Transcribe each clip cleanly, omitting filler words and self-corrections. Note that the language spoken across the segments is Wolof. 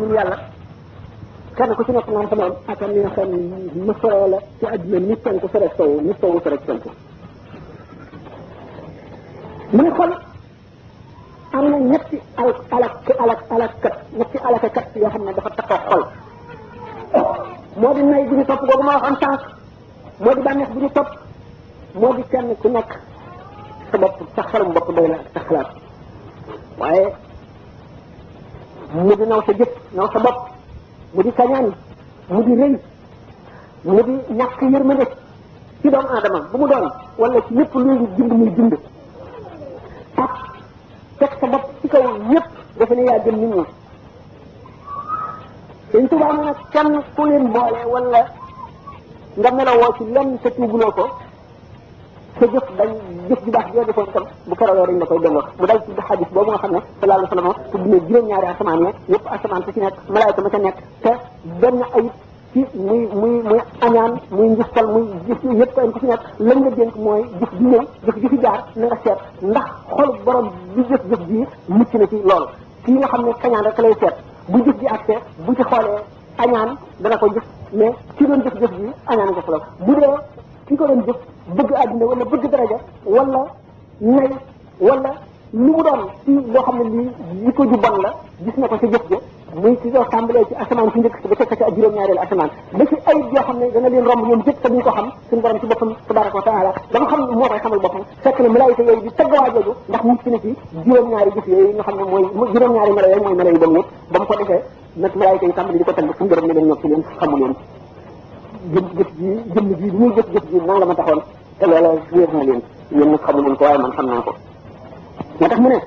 ñun yàlla kenn ku ci nekk naan sama ak li nga xam ma sore la ci àdduna ni penku sore sow ni sowu sore penku mu ne xol am na ñetti alakkat ñetti alakakat yoo xam ne dafa takkoo xol moo di nay bu ñu topp googu ma waxoon sànq moo di bànneex bu ñu topp moo di kenn ku nekk sa bopp sa xelum bopp doy la ak sa xalaat waaye mu di naw sa jëf naw sa bopp mu di kañaan mu di rëy mu di ñàkk yërmande ci doomu aadama bu mu doon wala ci lépp luy dund muy dund ak teg sa bopp ci kaw ñëpp defe ne yaa gën nit ñi Sëñ Tuubaa ne nag kenn ku leen boole wala nga melawoo ci lenn sa tuubuloo ko sa jëf dañ jëf ju baax joo defoon tam bu keroogee dañ la koy delloo mu dal ci xadis boobu nga xam ne sallallahu alayhi wa sallam tudd ne juróom-ñaari asamaan ya yëpp asamaan su ci nekk malaayka ma ca nekk te benn ayib ci muy añaan muy njistal muy jëf yëpp ko ku ci nekk lañ nga dénk mooy jëf ji ñëw jëf ji fi jaar na nga seet ndax xol borom bi jëf ji mucc na ci loolu kii nga xam ne kañaan rek lay seet bu jëf ji accès bu ci xoolee añaan dana ko jëf mais ci doon jëf ji añaan nga solo bu dee ki ko doon jëf bëgg àdduna wala bëgg daraja wala nay wala lu mu doon ci loo xam ne lii li ko ju bon la gis na ko sa jëf ja muy ci soo tàmbalee ci asamaan si njëkk ba fekk ci ak juróom-ñaareelu asamaan ba ci ayib yoo xam ne dana leen romb ñoom jëpp te duñ ko xam suñu borom ci boppam tabaraka wa taala dama xam moo koy xamal boppam fekk na malaayika yooyu di tagg waa jooju ndax mucc na ci juróom-ñaari jëf yooyu nga xam ne mooy juróom-ñaari melo yooyu mooy melo yu bon yëpp ba mu ko defee nag malaayika yi tàmbali di ko tagg suñu borom ne leen ñoom ci leen xamu leen jëf ji muy jëf ji nan la ma taxoon te loola wéer na leen yéen nag xamu leen ko waaye man xam naa ko moo tax mu ne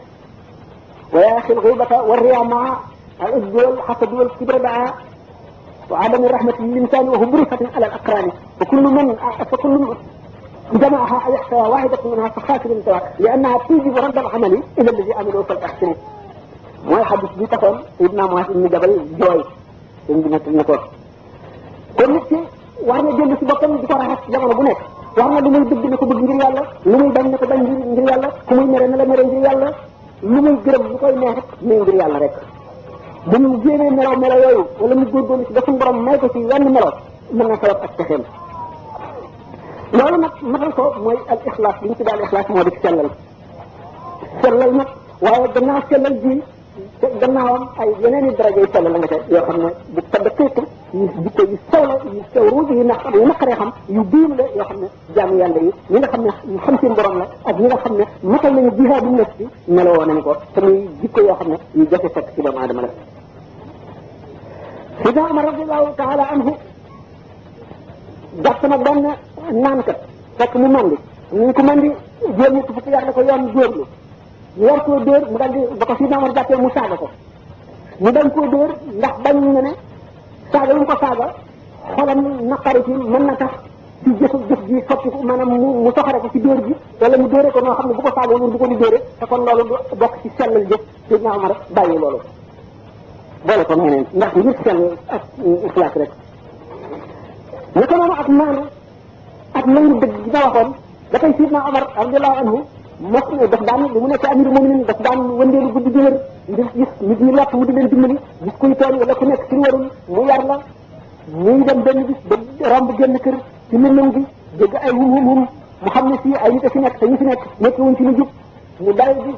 wa yaxil xibata wa riya maa al usdu wal xasadu wal kibra daa wa adami rahmati lil insani wa hubrifatin ala al aqrani fa kullu jamaaha ay ixtawa waxidat minha fa xaasirun sawa li annaha tujibu radd al amali ila alladi amilu fal axsini mooy xadis bi taxoon Ibn Muaz ibn Jabal jooy sëñ bi nekk na ko kon nit ki war na dellu si boppam di ko raxas jamono bu nekk war na lu muy bëgg na ko bëgg ngir yàlla lu muy bañ na ko bañ ngir yàlla ku muy mere na la mere ngir yàlla lu muy gërëm lu koy neex muy ngir yàlla rek bu mu jéemee melo yooyu wala mu góorgóorlu si ba suñu borom may ko ci wenn melo mën na sabab ak texeem loolu nag matal ko mooy al ixlaas li ñu ci daal ixlaas moo di sellal nag waaye gannaaw sellal ji gannaawam ay yeneen i daraja yu sellal la nga ca yoo xam ne bu taddaqiitu yu jikko yu sew la yu sew ruuj yu naqaree xam yu biim la yoo xam ne jaamu yàlla yi ñi nga xam ne ñu xam seen borom la ak ñi nga xam ne matal nañu jihaadu nafs bi meloo nañu ko te muy jikko yoo xam ne yu jafe fekk ci doomu aadama la Sidna Umar radiallahu taala anhu jàpp na benn naankat fekk mu mandi ñu ko mandi jóor ñetti fukki yar la ko yoon jóorlu ñu war koo dóor mu daal di ba ko Sidna Umar jàppee mu saaga ko ñu dañ koo dóor ndax bañ na ne saaga lu mu ko saaga xolam naqari ci mën na tax ci jëf ji soppi ko maanaam mu soxare ko ci dóor gi wala mu dóore ko noo xam ne bu ko saaga loolu du ko di dóore te kon loolu du bokk ci sellal jëf Sidna Umar bàyyi loolu boole ko ñeneen ndax ngir sell ak ixlaas rek naka noonu ak maanu ak nangu dëgg gi nga waxoon dafay Sidna Umar radiyallahu anhu mos daf daan li mu nekk amiru muminin daf daan wëndeelu guddi di wër ngir gis nit ñi lott mu di leen dimbali gis kuy tooñ wala ku nekk ci warul mu yar la muy dem benn bis ba romb génn kër ci lëndëm gi dégg ay hum mu xam ne fii ay nit a fi nekk te ñu fi nekk wuñ ci lu jub mu dal di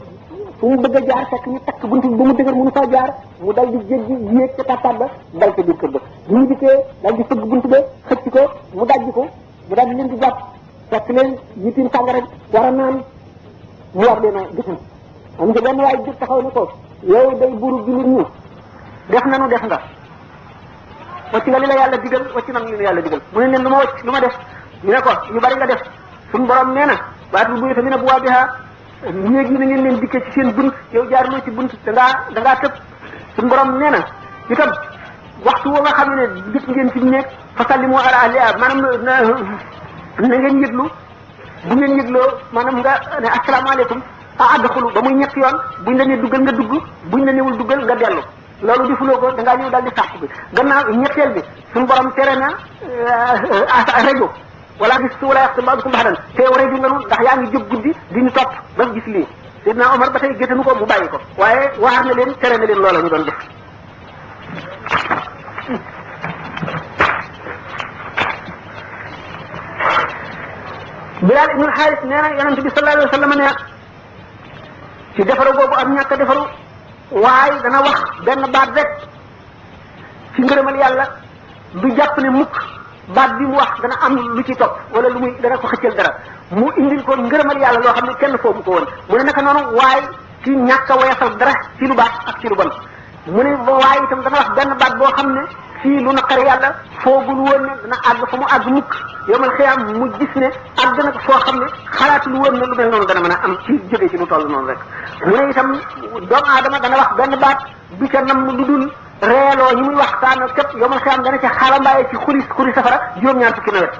fu mu bëgg a jaar fekk ñu takk buntu ba mu dëgër mënu faa jaar mu dal di jéggi yéeg ca tàppaat ba dal ca biir kër ba bu ñu dikkee dal di fëgg buntu ba xëcc ko mu dajji ko mu dal di leen di jàpp fekk leen yitiin sàngara war a naan mu war leen a gisul am nga benn waay jur taxaw ne ko yow day buru jullit ñu def nanu def nga wacc nga li la yàlla digal wacc na li la yàlla digal mu ne leen lu ma wacc lu ma def ñu ne ko yu bari nga def suñu borom nee na waatul bu tamit bu waa biha néeg yi na ngeen leen dikkee ci seen bunt yow jaarloo ci bunt da ngaa tëb suñu borom nee na itam waxtu woo nga xam ne dëkk ngeen ci néeg fa sallimu ala ahliha maanaam na ngeen yëglu bu ngeen yëgloo maanaam nga ne asalaamaaleykum adxulu ba muy ñetti yoon buñ la nee duggal nga dugg buñ la newul duggal nga dellu loolu di fuloo ko da ngaa ñëw daal di sàq bi gannaaw ñetteel bi suñu borom tere na rajo wala gis su wala yaxtu baadukum baxdan teew rajo nga nu ndax yaa ngi jóg guddi di ñu topp ba gis lii Seydina Omar ba tey géttanu ko mu bàyyi ko waaye waar na leen tere na leen loola ñu doon def Bilaal ibnul Xaaris nee na yonent bi sallallahu alayhi wa sallam ne ci defaru boobu ak ñàkk a defaru waaye dana wax benn baat rek ci ngërëmal yàlla du jàpp ne mukk baat bi mu wax dana am lu ci topp wala lu muy dana ko xëccal dara mu indil ko ngërëmal yàlla loo xam ne kenn foofu ko woon mu ne naka noonu waaye ci ñàkk a woyafal dara ci lu baax ak ci lu bon mu ne waaye itam dana wax benn baat boo xam ne fii lu naqari yàlla foogul woon ne dana àgg fa mu àgg mukk yomal xiyaam mu gis ne àgg na foo xam ne xalaatul woon ne lu mel noonu dana mën a am ci jóge ci lu toll noonu rek mu ne itam doomu aadama dana wax benn baat bi ca nam lu dul reeloo ñi muy waxtaan képp yomal xiyaam dana ca xalambaayee ci xuri safara juróom-ñaar fukki nawet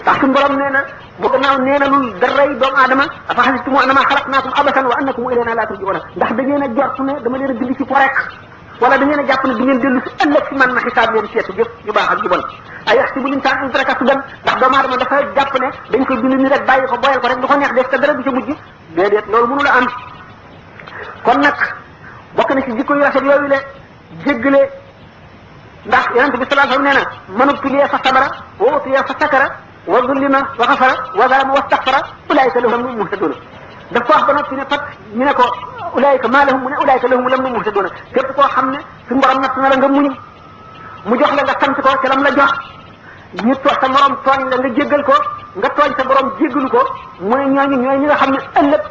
ndax suñu borom nee na boo gannaaw nee na lul daray doomu aadama afa xasibtum annama xalaqnaakum abasan wa annakum ilayna laa turji'uuna ndax da ngeen a jortu ne dama leen a bind ci po rek wala da ngeen a jàpp ne di ngeen dellu si ëllëg si man ma xisaab leen seetu jëf ju baax ak ju bon ay yaxsibu l'insaan an yutraka sudan ndax doomu aadama dafa jàpp ne dañ koy bind ni rek bàyyi ko boyal ko rek lu ko neex def te dara du ca mujj déedéet loolu mënu la am kon nag bokk na ci jikko yu rafet yooyu le jéggale ndax yonente bi sallallahu alayhi wa sallam nee na man ubtuliya fa sabara wa utiya fa sakara wa zullima wa xafara wa zalama wa staxfara ulaayika lahum muhtaduna daf ko wax ba noppi ne pat ñu ne ko ulaayika maa lahum mu ne ulaayika lahum lam nu muhtaduna képp koo xam ne suñu borom natt na la nga muñ mu jox la nga sant ko ca lam la jox ñu sa morom tooñ la nga jéggal ko nga tooñ sa borom jéggalu ko mu ne ñooñu ñooy ñi nga xam ne ëllëg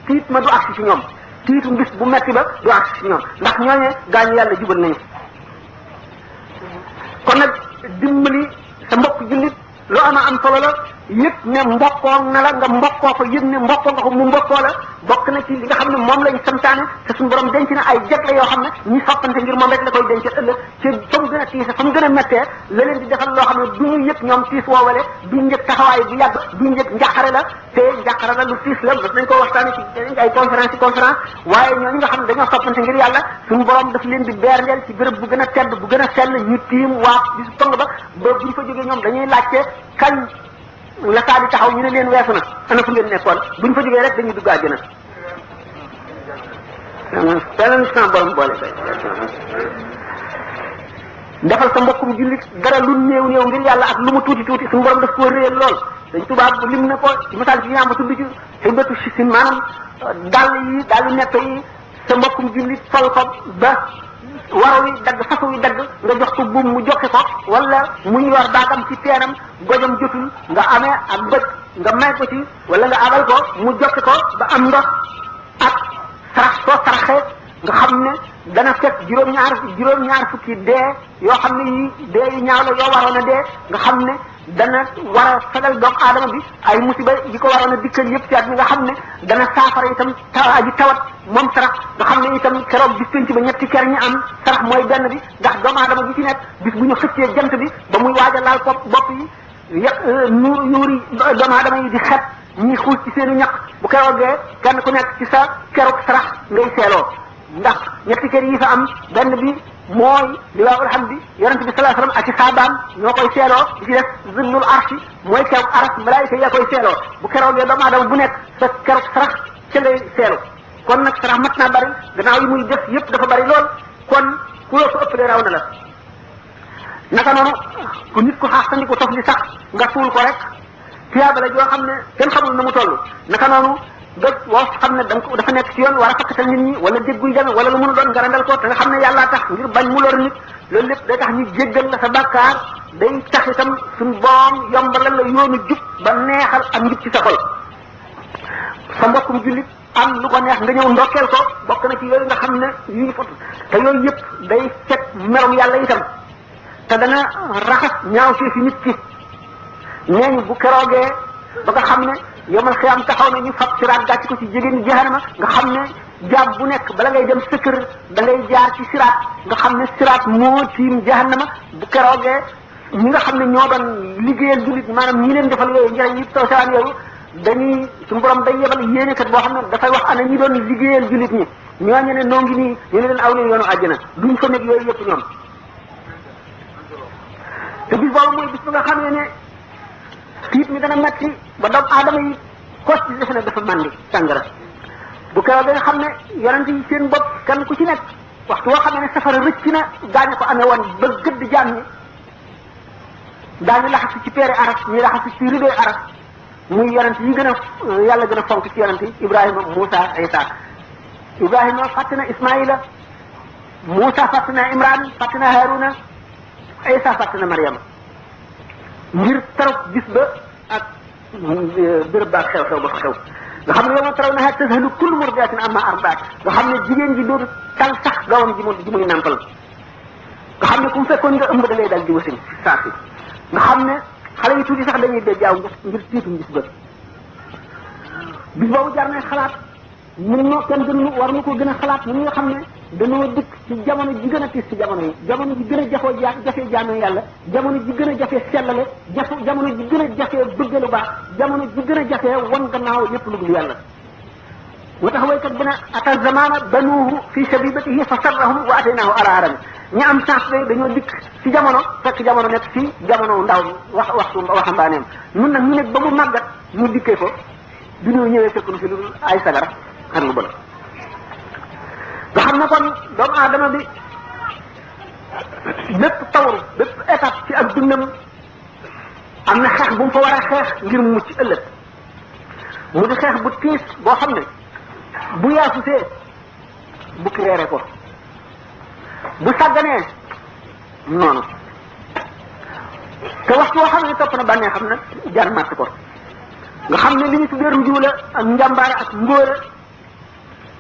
tiit ma du agsi ci ñoom tiitu mbis bu metti ba du agsi ci ñoom ndax ñooñe gaañu yàlla jubal nañu kon nag dimbali sa mbokk jullit lu am solo la yëg ne mbokkoo na la nga mbokkoo ko yëg ne mbokkoo nga ko mu mbokkoo la bokk na ci li nga xam ne moom lañ santaane te suñu borom denc na ay jagle yoo xam ne ñi soppante ngir moom rek la koy denc ëllëg ci fa mu gën a tiise fa mu gën a méttee la leen di defal loo xam ne du ñu yëg ñoom tiis woowale duñ yëg taxawaay bu yàgg duñ yëg njàqare la te njàqare la lu tiis la daf nañ ko waxtaane ci ay conférence waaye ñooñu nga xam ne dañoo soppante ngir yàlla suñu borom daf leen di beerndeel ci béréb bu gën a tedd bu gën a sell ñu tiim waa bisu tong ba buñ fa jógee ñoom dañuy laajte kañ la saa di taxaw ñu ne leen weesu na ana fu ngeen nekkoon buñ fa jógee rek dañuy dugg àjjana yàlla sama borom boole defal sa mbokkum jullit dara lu néew néew ngir yàlla ak lu mu tuuti tuuti suñu borom daf koo réel lool dañ tubaab lim na ko ci misaal ci ñaamba tudd ci xibatu si maanaam dàll nekk yi sa mbokkum jullit sol ko ba waro wi dagg fasu wi dagg nga jox ko buum mu joxe ko wala muy yor baagam ci teenam gojam jotul nga amee ak bëj nga may ko ci wala nga abal ko mu joxe ko ba am ndox ak sarax soo saraxee nga xam ne dana fekk juróom-ñaar fukki dee yoo xam ne yi dee yu ñaaw la yoo waroon a dee nga xam ne dana war a fegal doomu aadama bi ay musiba yi ko waroon a dikkal yëpp ci at mi nga xam ne dana saafara itam aji tawat moom sarax nga xam ne itam keroog bis penc ba ñetti ker ñi am sarax mooy benn bi ndax doomu aadama bi ci nekk bis bu ñu xëccee jant bi ba muy waaj a laal bopp yi nuuri doomu aadama yi di xet ñi xuus ci seenu ñaq bu keroogee kenn ku nekk ci sa keroog sarax ngay seeloo ndax ñetti kër yi fa am benn bi mooy liwaa'ul hamdi yonente bi sallallahu alayhi wasallam ak ci saabaam ñoo koy seeloo di ci def zillul arshi mooy keroog aras malaayika yaa koy seeloo bu keroogee doomu aadama bu nekk sa keroog sarax ca ngay seelu kon nag sarax mat naa bari gannaaw yi muy def yëpp dafa bari lool kon ku loo ko ëppalee raw na la naka noonu ku nit ko xaaxtandi ko tof li sax nga suul ko rek tiyaaba la joo xam ne kenn xamul na mu toll naka noonu dëgg woo xam ne dafa nekk ci yoon war a fakkatal nit ñi wala dégguy jame wala lu mën a doon nga randal ko te nga xam ne yàllaa tax ngir bañ mu lor nit loolu lépp day tax ñu jéggal la sa bàkkaar day tax itam suñu boom yombalal la yoonu jub ba neexal ak njub ci sa xol sa mbokkum jullit am lu ko neex nga ñëw ndokkeel ko bokk na ci yooyu nga xam ne yu ñu fot te yooyu yëpp day fekk merum yàlla itam te dana raxas ñaaw ci fi nit ki nee ñu bu keroogee ba nga xam ne yomal xiyaam taxaw na ñu fab siraat gàcc ko ci jigéen jahannama nga xam ne jaam bu nekk bala ngay dem sa kër da ngay jaar ci siraat nga xam ne siraat moo tiim jahannama bu keroogee ñi nga xam ne ñoo doon liggéeyal jullit maanaam ñi leen defal yooyu njëriñ yi taw saan yooyu dañuy suñu borom day yebal yéenekat boo xam ne dafay wax ana ñi doon liggéeyal jullit ñi ñooñu ne noo ngi nii ñu ne leen aw leen yoonu àjjana duñ fa nekk yooyu yëpp ñoom te bis boobu mooy bis bi nga xam ne tiit mi dana metti ba doomu aadama yi kos ci defe ne dafa màndi sàngara bu keroog nga xam ne yonent yi seen bopp kenn ku ci nekk waxtu woo xam ne safara rëcc na gaañu ko amee woon ba gëdd jaam ñi daañu laxasu ci peere aras ñuy laxasu ci ridoy aras muy yonent yi gën a yàlla gën a fonk ci yonent yi Ibrahima Moussa Isa Ibrahima fàtte na Ismaïla Moussa fàtte na Imran fàtte na Haruna Isa fàtte na Mariama ngir tarop gis ba ak béréb ba ak xew-xew ba fa xew nga xam ne yow ma taraw na tazhalu kullu murdiatin amma ardaat nga xam ne jigéen ji dootu tal sax doomam ji muy nàmpal nga xam ne ku mu fekkoon nga ëmb da ngay dal di wasin saa si nga xam ne xale yi tuuti sax dañuy dee jaaw ngir tiitum gis bët bis boobu jar na xalaat ñun ñoo kenn gën war na ko gën a xalaat ñun nga xam ne dañoo dëkk ci jamono ji gën a tiis ci jamono yi jamono ji gën a jafoo jafee jaamu yàlla jamono ji gën a jafee sellale jamono ji gën a jafee bëgg lu baax jamono ji gën a jafee wan gannaaw lépp lu dul yàlla moo tax waykat bi ne ata zamana banuuhu fi shabibatihi fa sarrahum wa ataynaahu ala harami ñi am chance de dañoo dikk ci jamono fekk jamono nekk ci jamono ndaw waxtu waxambaaneem nun nag ñu nekk ba mu màggat ñu dikkee ko du ñu ñëwee fekk nu fi lu ay sagar ak lu bon nga xam ne kon doomu aadama bi bépp tawru bépp étape ci ak dundam am na xeex bu mu fa war a xeex ngir mu mucc ëllëg mu di xeex bu tiis boo xam ne bu yaafusee bukki reere ko bu sàgganee noonu te waxtu woo xam ne topp na bànnee xam ne jar màtt ko nga xam ne li ñu tuddee rujuula ak njàmbaara ak ngóora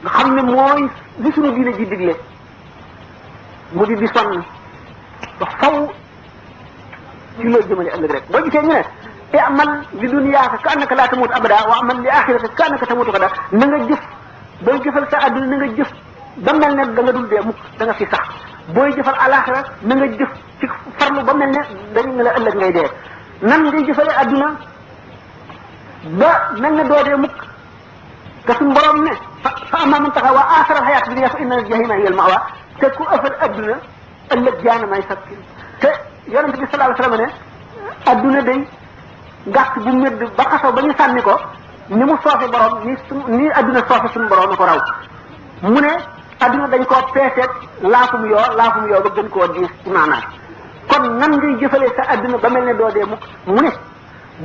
nga xam ne mooy li suñu diine ji digle mu di sonn ba faw ci loolu jëmale ëllëg rek boo gisee ñu ne te amal li dunyaaka ka annaka laa tamuutu abada wa amal li axirata ka annaka tamuutu xada na nga jëf booy jëfal sa àdduna na nga jëf ba mel ne da nga dul dee mukk da nga fi sax booy jëfal alaxira na nga jëf ci farlu ba mel ne dañu ne la ëllëg ngay dee nan ngay jëfale àdduna ba mel ne doo dee mukk te suñu borom ne fa amma man taxa wa aasara alxayaat dunya fa inna aljahima hiya almawa te ku ëffal àdduna ëllëg jaana may sakki te yonente bi sallallahu alayhi wa sallam ne àdduna day gàtt bu médd ba xasaw ba ñu sànni ko ni mu soofe borom ni àdduna soofe suñu borom na ko raw mu ne àdduna dañ koo peeseet laafum yoo ba gën koo diis ci maanaam kon nan ngay jëfalee sa àdduna ba mel ne doo dee mukk mu ne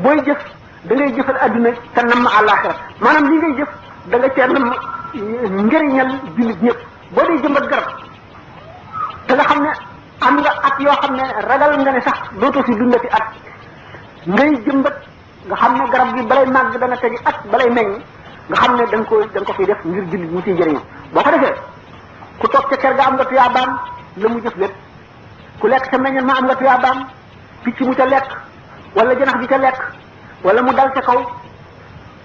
booy jëf da ngay jëfal àdduna te namm àllaaxira maanaam li ngay jëf da nga cee namm njëriñal jullit ñëpp boo dee jëmbat garab te nga xam ne am nga at yoo xam ne ragal nga ne sax dootoo fi dundati at ngay jëmbat nga xam ne garab gi balay màgg dana tegi at balay meññ nga xam ne da nga ko fiy def ngir jullit ñu ciy jëriñu boo ko defee ku toog ca kër ga am nga tuyaabaam la mu jëf lépp ku lekk sa meññal ma am nga tuyaabaam picc mu ca lekk wala janax bi ca lekk wala mu dal ca kaw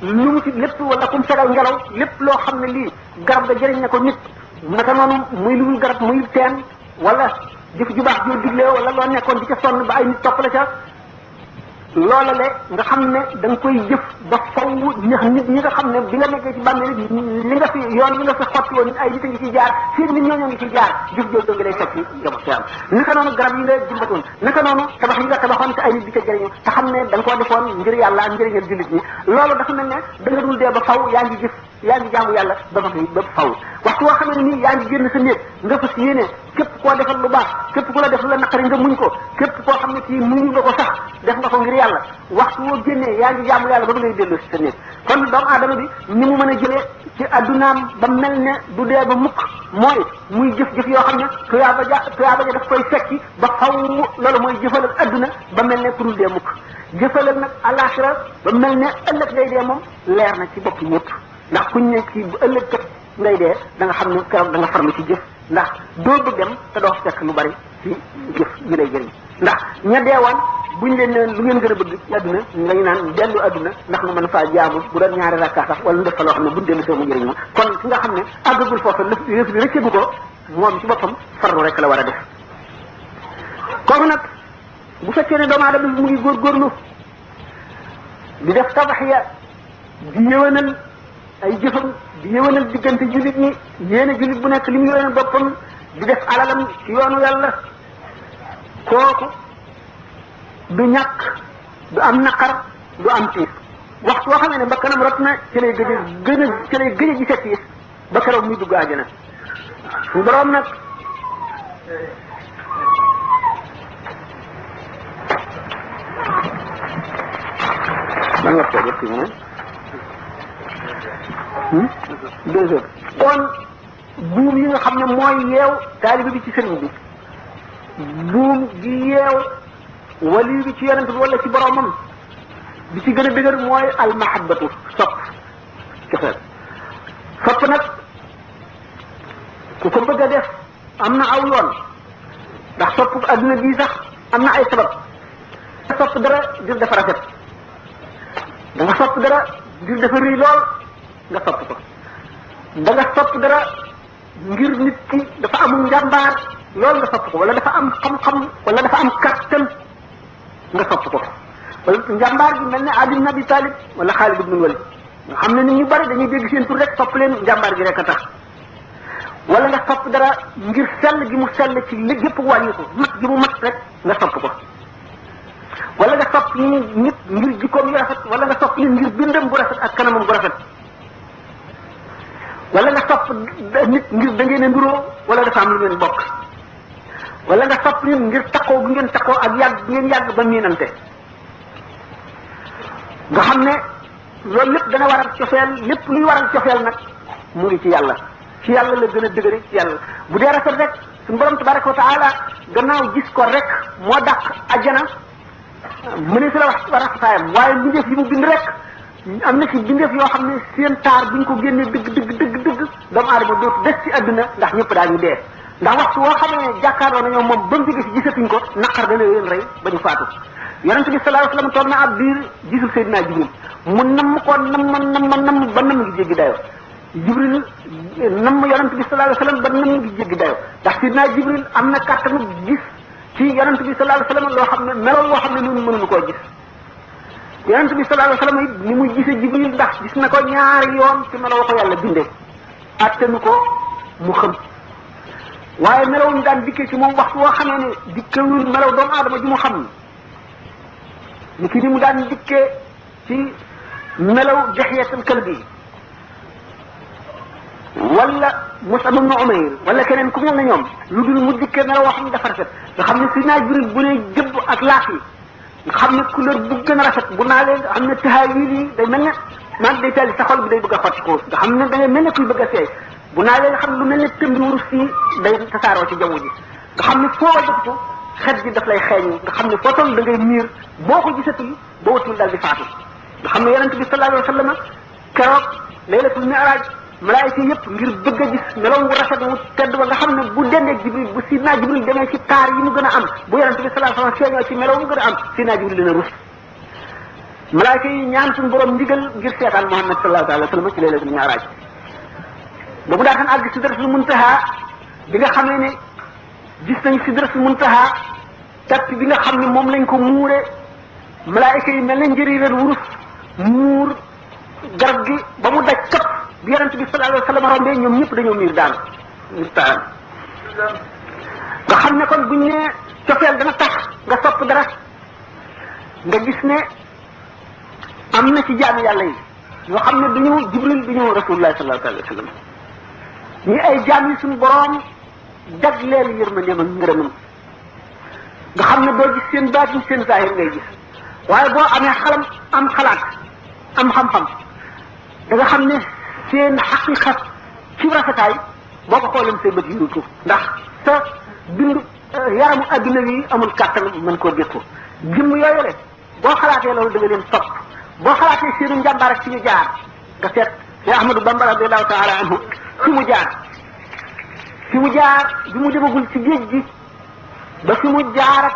lu mu ci lépp wala kum segal ngelaw lépp loo xam ne lii garab ga jëriñ na ko nit naka noonu muy lu garab muy teen wala jëf ju baax joo digle wala loo nekkoon di ca sonn ba ay nit topp la ca loola le nga xam ne da nga koy jëf ba faw ñax nit ñi nga xam ne bi nga nekkee ci bàmmeel li nga fi yoon li nga fi xotti woon ay nit a ngi ciy jaar fii nit ñoo ngi ciy jaar jëf jooju nga lay fekk ci yow ci am naka noonu garab yi nga jëmbatoon naka noonu tabax yi nga tabaxoon te ay nit di ca jëriñu te xam ne da nga koo defoon ngir yàlla ak njëriñal jullit ñi loolu dafa mel ne da nga dul dee ba faw yaa ngi jëf yaa ngi jaamu yàlla ba faw waxtu woo xam ne nii yaa ngi génn sa néeg nga fas yéene képp koo defal lu baax képp ku la def lu la naqari nga muñ ko képp koo xam ne kii muñu nga ko sax def nga ko ngir yàlla waxtu woo génnee yaa ngi jaamu yàlla ba ngay dellu si sa néeg kon doomu aadama bi ni mu mën a jëlee ci addunaam ba mel ne du dee ba mukk mooy muy jëf-jëf yoo xam ne tuyaaba ja daf koy fekki ba faw loolu mooy jëfalal adduna ba mel ne ku dul dee mukk jëfalal nag alaxira ba mel ne ëllëg ngay dee moom leer na ci bopp ñëpp ndax kuñ ne ci bu ëllëg kat ngay dee da nga xam ne keroog da nga farlu ci jëf ndax doo bëgg dem te doo fekk lu bari ci jëf yi lay jëriñ ndax ña deewoon buñ leen ne lu ngeen gën a bëgg ci adduna lañu naan dellu adduna ndax nga mën faa jaamu bu doon ñaari rakka sax wala ndef fa loo xam ne buñ dellu soo mu jëriñ ma kon ki nga xam ne àggagul foofu lëf li rëccagu ko moom ci boppam farlu rek la war a def kooku nag bu fekkee ne doomu aadama bi mu ngi góorgóorlu di def tabaxiya di yëwanal ay jëfam di yëwanal diggante jullit ñi yéene jullit bu nekk li mu yëwanal boppam di def alalam ci yoonu yàlla kooku du ñàkk du am naqar du am tiis waxtu woo xam ne ba kanam rot na ci lay gëj a gise tiis ba keroog muy dugg àjjana suñu borom nag ban waxtu def ci mu 2 heures kon buum yi nga xam ne mooy yeew taalibe bi ci sëriñ bi buum gi yeew wali bi ci yonent bi wala ci boromam bi ci gën a dëgër mooy almahabatu sopp cofeel sopp nag ku ko bëgg a def am na aw yoon ndax sopp adduna bii sax am na ay sabab nga sopp dara ngir dafa rafet da nga sopp dara ngir dafa rëy lool nga sopp ko da nga sopp dara ngir nit ki dafa amul njàmbaar loolu nga sopp ko wala dafa am xam-xam wala dafa am kattan nga sopp ko wala njàmbaar gi mel ne Ali ibn Abi Talib wala Xaalid ibn Walid nga xam ne nit ñu bari dañuy dégg seen tur rek sopp leen njàmbaar gi rek a tax wala nga sopp dara ngir sell gi mu sell ci lépp yëpp wàññi ko mat gi mu mat rek nga sopp ko wala nga sopp nit ngir jikkoom yu rafet wala nga sopp nit ngir bindam bu rafet ak kanamam bu rafet wala nga sopp nit ngir da ngeen a nduroo wala dafa am lu ngeen bokk wala nga sopp nit ngir takkoo bu ngeen takkoo ak yàgg bu ngeen yàgg ba miinante nga xam ne loolu lépp dana waral cofeel lépp luy waral cofeel nag mu ngi ci yàlla ci yàlla la gën a dëgëre ci yàlla bu dee rafet rek suñu borom tabaraka wa taala gannaaw gis ko rek moo dàq ajjana mëne si la wax rafetaayam waaye mbindeef yi mu bind rek am na ci bindeef yoo xam ne seen taar bu ñu ko génnee dëgg doomu aadama dootu des ci àdduna ndax ñëpp daañu dee ndax waxtu woo xam ne jàkkaarloo nañoo moom ba mu jóge si gisatuñ ko naqar dana leen rey ba ñu faatu yonent bi sallallahu alayhi wasallam toog na ab biir gisul Seydina Jibril mu namm ko namm ba namm ngi jéggi dayo Jibril namm yonent bi sallallahu alayhi wasallam ba namm ngi jéggi dayo ndax Seydina Jibril am na kàttanu gis ci yonent bi sallallahu alayhi wasallam loo xam ne meloon loo xam ne ñun mënuñu koo gis yonent bi sallallahu alayhi wasallam it ni muy gisee Jibril ndax gis na ko ñaari yoon ci meloo ko yàlla bindee attanu ko mu xam waaye melaw ñu daan dikkee ci moom waxtu woo xamee ne dikkewul melaw doomu aadama ji mu xam ni ki ni mu daan dikkee ci melaw Dihyatul Kalbi wala Mus'ab ibn Umayr wala keneen ku mel na ñoom lu dul mu dikkee melaw woo xam ne dafa rafet nga xam ne Seydina Jibril bu ne jëbb ak laaf yi nga xam ne couleur bu gën a rafet bu naalee nga xam ne tahaawil yi day mel ne man day tali sa xol bi day bëgg a xotti ko nga xam ne da ngay mel ne kuy bëgg a seey bu naalee nga xam ne lu mel ne tëmbi wurus fii day tasaaroo ci jaww ji nga xam ne foo wajjatu xet gi daf lay xeeñ nga xam ne foo toll da ngay miir boo ko gisatul boo watul daal di faatu nga xam ne yonent bi sallallahu alayhi wa sallam keroog laylatul mi'raj malaayika yëpp ngir bëgg a gis meloom bu rafet mu tedd ba nga xam ne bu dendeeg Jibril bu Sidna Jibril demee ci taar yi mu gën a am bu yonent bi sallallahu alayhi wa sallam feeñoo ci meloom mu gën a am Sidna Jibril dina rus malaayika yi ñaan suñu borom ndigal ngir seetaan Muhammad sallallahu alayhi wa sallam ci laylatul mi'raj ba mu daataan àgg sidratul muntaha bi nga xamee ne gis nañ sidratul muntaha tappi bi nga xam ne moom lañ ko muure malaayika yi mel ne njëriñal wurus muur garab gi ba mu daj këpp bi yonent bi sallallahu alayhi wa sallam rombee ñoom ñëpp dañoo miir daal nga xam ne kon buñ ne cofeel dana tax nga sopp dara nga gis ne am na ci jaamu yàlla yi yoo xam ne duñu Jibril duñu rasulullah sallallahu alayhi wa sallam ñi ay jaam yi suñu borom jagleel yërmandeem ak ngërëmam nga xam ne doo gis seen baatin seen zahir ngay gis waaye boo amee xalam am xalaat am xam-xam da nga xam ne seen xaqiqa ci rafetaay boo ko xoolee say bët yu tuuf ndax sa bindu yaramu adduna wi amul kàttan mën koo dékku jëmm yooyu le boo xalaatee loolu da nga leen topp boo xalaatee seenu njàmbaar ak ci ñu jaar nga seet Cheikh Ahmadou Bamba radiyallahu taala anhu fi mu jaar bi mu demagul ci géej gi ba fi mu jaar ak